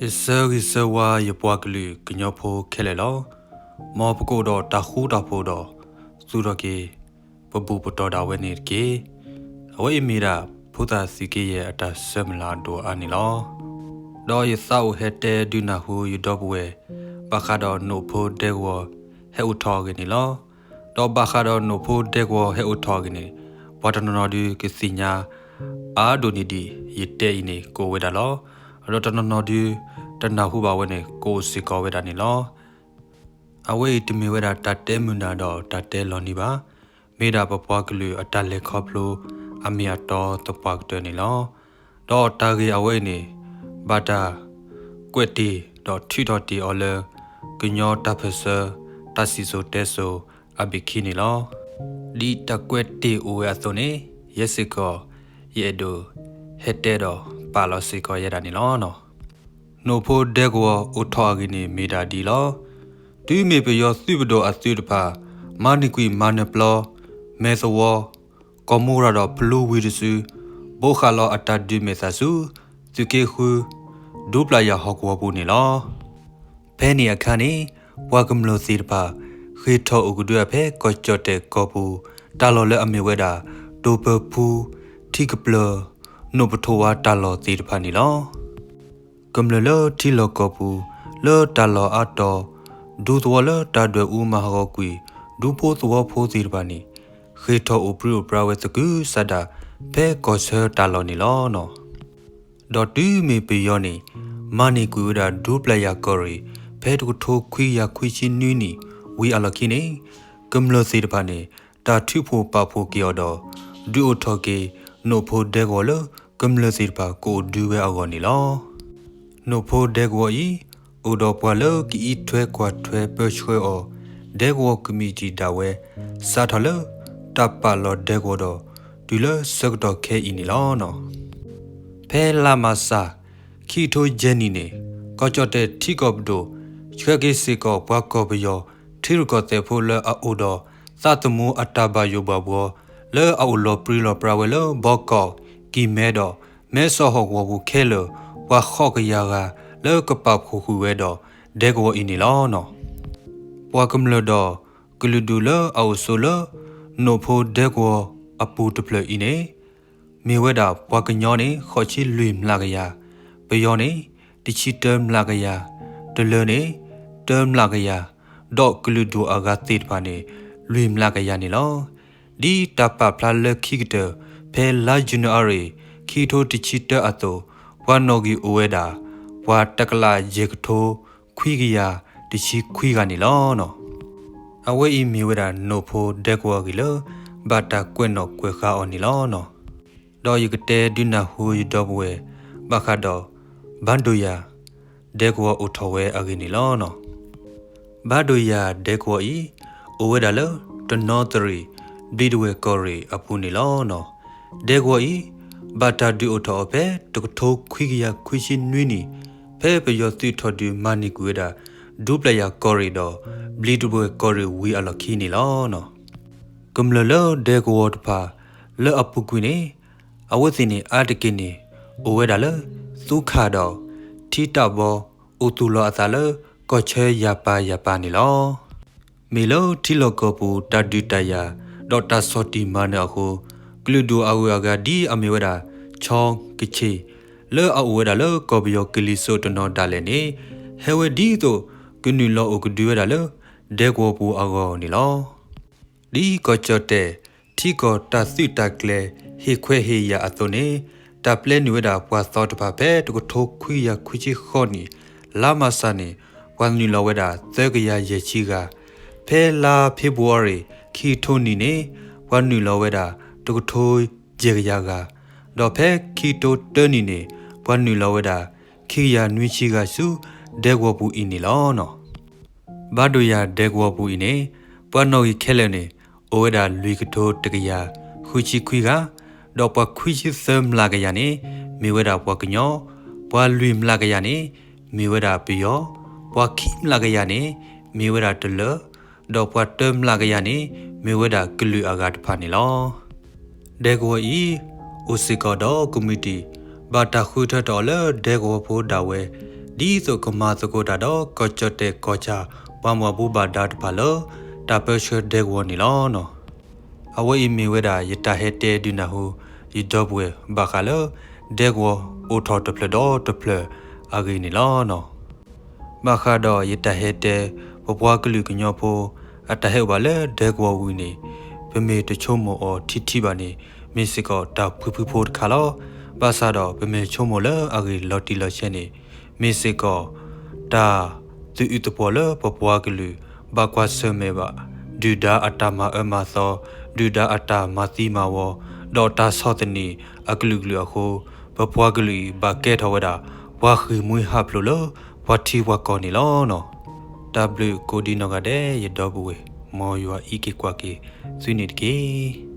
ယဆၢဂ့ၤဆၢဝါယပှၤကလုာ်ကညီဖိခဲလၢာ်လီၤ. မ်ပကအိၣ်ဒီးတၢ်ဃူတၢ်ဖိးဒီး သူၣ်ထီၣ်က့ၤ ပဘူၣ်ပတီၢ်ဒၣ်ဝဲန့ၣ်တက့ၢ်. အဝဲအံၤမ့ၢ်ဒၣ် ဖိသၣ်သုးက့ယဲၢ်အတၢ်ဆၢမုၢ်လၢ်အဒိၣ်အါန့ၣ်လီၤ. ဒီးယသးအိၣ်ဟဲတဲဒုးနၢ်ဟူယဒီပုၢ်ဝဲၢ် ဘၣ်ဃးဒီးနိၣ်ဖိဒဲကဝီၤ ဟဲအိၣ်ထီၣ်အဂ့ၢ်န့ၣ်လီၤ. ဒီးဘၣ်ဃးဒီးနိၣ်ဖိဒဲကဝီၤဟဲအိၣ်ထီၣ်အဂ့ၢ်န့ၣ် ပှၤတနီၤနီၤဒုးကသ့ၣ်ညါ အါဒိၣ်န့ၢ်ဒံး ယတဲအံၤန့ၣ်ကအိၣ်ဝဲဒၣ်လီၤ. ဒီးတနီၤနီၤဒုး တနၢ်ဟူဘၣ်ဝဲန့ၣ် ကအိၣ်စ့ၢ်ကီးဝဲဒၣ်န့ၣ်လီၤ. အဝဲအံၤတမ့ၢ်ဝဲဒၣ်တၢ်တဲမုာ်နၢ်ဒီးတၢ်တဲလီၤနံၤဘၣ်. မ့ၢ်ဒၣ်ပပှၤကလုာ်အတၢ်လဲၤခီဖျိအမ့ၢ်အတီသပှၢ်ကတၢၢ်န့ၣ်လီၤ. ဒီးတၢ်ဂ့ၢ်အဝဲအံၤန့ၣ် ဘၣ်တၢ်ကွဲးတ့ၢ်ဒီးထုးထီၣ်တ့ၢ်အီၤလၢ ကညီတၢ်ပၢၢ်ဆၢ တၢ်စံၣ်စိၤတဲစိၤအဘ့ၣ်ခံန့ၣ်လီၤ. ဒ်တၢ်ကွဲးတ့ၢ်အိၣ်ဝဲအသိးန့ၣ် ယဲစ့ၢ်ကီး ယအဲၣ်ဒိးဟဲတဲဒီးပာ်လီၤစ့ၢ်ကီးယဲဒၣ်န့ၣ်လီၤ. နိၣ်ဖိဒဲကဝီၤအိၣ်ထီၣ်အဂ့ၢ်န့ၣ်မ့ၢ်ဒၣ်ဒ်လီၤ. တုၤမ့ၢ်ပယီၤသုးပဒိၣ်အသုးတဖၣ် မၤန့ၢ်ကွံာ်မၤနၢၤပျီ မဲာ်သဝီ ကီၢ်မိရၤဒီးဖလူဝံၤတစု ဘိးဃာ်လီၤအတၢ်ဒုးမဲာ်သၣ်ဆူ သုးက့ဃု ဒူပျၢ်ယၢ်ဟီၣ်ကဝီၤပူၤန့ၣ်လီၤ. ဖဲန့ၣ်အခါန့ၣ် ပှၤကမျၢၢ်သ့ၣ်တဖၣ် ဃ့ၢ်ထီၣ်အိၣ်ကဒုအဖဲကီၢ်ကၠီၣ်တဲၣ်ကီၢ်ပူၤ တၢ်လီၢ်လၢအမ့ၢ်ဝဲဒၣ် တိၢ်ပၢၤဖူ ထံကပျၢၤ နိၣ်ပထိၣ်ဝါတၢ်လီၢ်သ့ၣ်တဖၣ်န့ၣ်လီၤ. ကမျၢၢ်လၢထံလီၢ်ကီၢ်ပူၤ လၢတၢ်လီၢ်အါတီၤ ဒူသဝီလၢတၢ်ဒွဲၣ်အူမၤဟးဂီၤကွံာ် ဒူဖိသဝီဖိသ့ၣ်တဖၣ်န့ၣ် ဃ့ၢ်ထီၣ်အိၣ်ပြံအိၣ်ပြါဝဲသကုၤဆးဒး ဖဲကီၢ်ဆၢတၢ်လီၢ်န့ၣ်လီၤ. ဒီးတုၤမ့ၢ်ပယီၤန့ၣ် မၤန့ၢ်ကွံာ်ဝဲဒၣ်ဒူပျၢ်ယၢ်ကီၢ်ရ့ၣ် ဖဲတကထိခွံကယၤခွံဆံနွံနံၣ် ဝံၤအလီၢ်ခံန့ၣ် ကမျၢၢ်သ့ၣ်တဖၣ်န့ၣ် တၢ်ထုးဖှိၣ်ပာ်ဖှိၣ်က့ၤအီၤဒီး ဒုးအိၣ်ထီၣ်က့ၤ နိၣ်ဖိဒဲကဝီၤလၢ ကမျၢၢ်သ့ၣ်တဖၣ်ကအိၣ်ဒုးဝဲအဂီၢ်န့ၣ်လီၤ. နိၣ်ဖိဒဲကဝီၤအံၤ အိၣ်ဒီးပှၤလၢကအံးထွဲကွၢ်ထွဲပၢဆှၢအီၤ ဒဲကဝီၤကမံးတံာ်ဒၣ်ဝဲ စးထီၣ်လၢ တၢ်ပာ်လီၤဒဲကဝီၤဒီး တုၤလၢဆၢကတီၢ်ခဲအံၤန့ၣ်လီၤ. ဖဲလါမၢ်ၡး ခံကထိယဲၢ်နံၣ်န့ၣ် ကီၢ်ကၠီၣ်တဲၣ်ထံကီၢ်ပဒိၣ် ဆှၢက့ၤစ့ၢ်ကီးပှၤကီၢ်ပယီၤ ထံရူၢ်ကီၢ်သဲးဖိလၢအအိၣ်ဒီး သးသမူအတၢ်ဘၣ်ယိၣ်ဘၣ်ဘှီ လၢအအိၣ်လီၤပြံလီၤပြါဝဲလၢ ဘီကီး, ကံၢ်မဲဒီး မဲဆီးဟီၣ်ကဝီၤပူၤခဲလၢာ် ပှၤဃိးကယၤဂၤ လၢကပာ်ဖှိၣ်ဃုာ်ဝဲဒီး ဒဲကဝီၤအံၤန့ၣ်လီၤ. ပှၤကမျၢၢ်ဒီး ကလုာ်ဒူၣ်လၢအအိၣ်ဆိးလၢ နိၣ်ဖိဒဲကဝီၤအပူၤတဖျၢၣ်အံၤန့ၣ် မ့ၢ်ဝဲဒၣ်ပှၤကညီန့ၣ် ဃိးဆံလွံၢ်မျးကယၤ, ပယီၤန့ၣ် တဆံတၢမျးကယၤ, တလၢန့ၣ် တၢမျးကယၤ, ဒီးကလုာ်ဒူၣ်အဂၤသ့ၣ်တဖၣ်န့ၣ် လွံၢ်မျးကယၤန့ၣ်လီၤ. ဒ်တၢ်ပာ်ဖျါလၢခံကတၢၢ် ဖဲလါယနူၤအါရံၤ ခံကထိတဆံတၢအသိး ပှၤနီၣ်ဂံၢ်အိၣ်ဝဲဒၣ် ပှၤတကလးယဲၢ်ကထိ ခွံကယၤတဆံခွံဂၤန့ၣ်လီၤ. အဝဲအံၤမ့ၢ်ဝဲဒၣ်နိၣ်ဖိဒဲကဝီၤအဂ့ၢ်လၢ ဘၣ်တၢ်ကွဲးနီၣ်ကွဲးဃါအီၤန့ၣ်လီၤ. ဒီးယကတဲဒုးနၢ်ဟူယဒီပုၢ်ဝဲၢ် ဘၣ်ဃးဒီး ဘၣ်ဒိၣ်ယၢ် ဒဲကဝီၤအိၣ်ထီၣ်ဝဲအဂ့ၢ်န့ၣ်လီၤ. ဘၣ်ဒိၣ်ယၢ်ဒဲကဝီၤအံၤ အိၣ်ဝဲဒၣ်လၢ တနီသရံၣ် ဘျံးတဝဲၢ်ကီၢ်ရ့ၣ်အပူၤန့ၣ်လီၤ. ဒဲကဝီၤအံၤ ဘၣ်တၢ်ဒုးအိၣ်ထီၣ်အီၤဖဲ တကထိခွံကယၤခွံဆံနွံနံၣ် ဖဲပယီၤသုးထီၣ်ဒုးမၤန့ၢ်ကွံာ်ဝဲဒၣ် ဒူပျၢ်ယၢ်ကီၢ်ရ့ၣ်ဒီး ဘျံးတဝဲၢ်ကီၢ်ရ့ၣ်ဝံၤအလီၢ်ခံန့ၣ်လီၤ. ကမျၢၢ်လၢဒဲကဝီၤတဖၣ် လၢအပူၤကွံာ်န့ၣ် အဝဲသ့ၣ်န့ၣ်အါတက့ၢ်န့ၣ် အိၣ်ဝဲဒၣ်လၢ သူခၣ်ဒီး ထံတၢ်ဘီ အိၣ်သူၣ်လီၤအသးလၢ ကီၢ်ဆၢယၤပၤယၤပၤန့ၣ်လီၤ. မ့ၢ်လၢထံလီၢ်ကီၢ်ပူၤ တၢ်ဒုးတၢ်ယၤ ဒီးတၢ်ဆီၣ်တံၢ်မၤနၢၤအဃိ ကလုာ်ဒူၣ်အဂုၤအဂၤဒ်အမ့ၢ်ဝဲဒၣ် ချီကဆ့ၣ် လၢအအိၣ်ဝဲဒၣ်လၢကီၢ်ပယီၤကလံၤစိးတနီၤဒၣ်လဲာ်န့ၣ် ဟဲဝဲဒ်သိး ကနုာ်လီၤအိၣ်ကဒုဝဲဒၣ်လၢ ဒဲကဝီၤပူၤအဂီၢ်န့ၣ်လီၤ. ဒ်ကီၢ်ကၠီၣ်တဲၣ် ထံကီၢ်တၢ်သုးတၢ်ကျဲၤ ဟ့ၣ်ခွဲးဟ့ၣ်ယာ်အသိးန့ၣ် တၢ်ပျဲနုာ်ဝဲဒၣ်ပှၤသီတဖၣ်ဖဲ တကထိခွံကယၤခွံဆံဃိးနံၣ် လါမၢ်ၡးန့ၣ် ပှၤနုာ်လီၤဝဲဒၣ် သၢကယၤယဲၢ်ဆံဂၤ, ဖဲလါဖ့ၤဘြူၤအါရံၤ ခံကထိနံၣ်န့ၣ် ပှၤနုာ်လီၤဝဲဒၣ် တကထိယဲၢ်ကယၤဂၤ, ဒီးဖဲခံကထိတၢနံၣ်န့ၣ် ပှၤနုာ်လီၤဝဲဒၣ် ခံကယၤနွံဆံဂၤဆူ ဒဲကဝီၤပူၤအံၤန့ၣ်လီၤ. ဘၣ်ဒိၣ်ယၢ်ဒဲကဝီၤပူၤအံၤန့ၣ် ပှၤနီၣ်ဂံၢ်ခဲလၢာ်န့ၣ် အိၣ်ဝဲဒၣ်လွံၢ်ကထိတကယၤဃုဆံခွံဂၤ, ဒီးပှၤခွံဆံသၢမျးကယၤန့ၣ် မ့ၢ်ဝဲဒၣ်ပှၤကညီ, ပှၤလွံၢ်မျးကယၤန့ၣ် မ့ၢ်ဝဲဒၣ်ပယီၤ, ပှၤခံမျးကယၤန့ၣ် မ့ၢ်ဝဲဒၣ်တလၢ, ဒီးပှၤတၢမျးကယၤန့ၣ် မ့ၢ်ဝဲဒၣ်ကလုာ်အဂၤတဖၣ်န့ၣ်လီၤ. ဒဲကဝီၤအံၤ အိၣ်စ့ၢ်ကီးဒီးကမံးတံာ် ဘၣ်တၢ်ဃုထၢထီၣ်အီၤလၢဒဲကဝီၤဖိဒၣ်ဝဲ ဒ်သိးကမၤသကိးတၢ်ဒီး ကီၢ်ကၠီၣ်တဲၣ်ကီၢ်ဆၣ် ပှၤမၤဘူၣ်ဘၣ်ဒါတဖၣ်လၢ တၢ်ပၢဆှၢဒဲကဝီၤန့ၣ်လီၤ. အဝဲအံၤမ့ၢ်ဝဲဒၣ် ယတၢ်ဟဲတဲဒုးနၢ်ဟူ ယဒီပုၢ်ဝဲၢ်ဘၣ်ဃးလၢ ဒဲကဝီၤအိၣ်ထီၣ်တဖျၢၣ်ဒီးတဖျၢၣ်အဂ့ၢ်န့ၣ်လီၤ. ဘၣ်ဃးဒီးယတၢ်ဟဲတဲ ပပှၤကလုာ်ကညီဖိ အတၢ်ဟဲအိၣ်ဘၣ်လၢဒဲကဝီၤဝံၤန့ၣ် ပမ့ၢ်တဆိကမိၣ်အီၤထံထံဘၣ်န့ၣ် မ့ၢ်စ့ၢ်ကီးတၢ်ဖုဖုဖိတခါလီၤ. ဘၣ်ဆၣ်ဒီးပမ့ၢ်ဆိကမိၣ်လၢအဂ့ၢ်လီၤတံၢ်လီၤဆဲးန့ၣ် မ့ၢ်စ့ၢ်ကီး တၢ်သုးအုးသပှီၤလၢပပှၤကလုာ် ဘၣ်ကွၢ်ဆၢၣ်မဲာ်ဘၣ် ဒုၣ်ဒါအတၢ်မၤအၢမၤသီ, ဒုၣ်ဒါအတၢ်မၤသံမၤဝီ, ဒီးတၢ်ဆီၣ်သနံးအကလုာ်ကလုာ်အဃိ, ပပှၤကလုာ်အံၤဘၣ်ကဲထီၣ်ဝဲဒၣ် ပှၤဃ့ၢ်မှံဟးဖျိးလၢ ပှၤထံပှၤကီၢ်န့ၣ်လီၤ. တၢ်ဘျုးကိးဒံနီၢ်ဂၤဒဲး ယဒီပုၢ်ဝဲၢ် မ်ယွၤအံးက့ၤကွၢ်က့ၤသုန့ၣ်တက့ၢ်.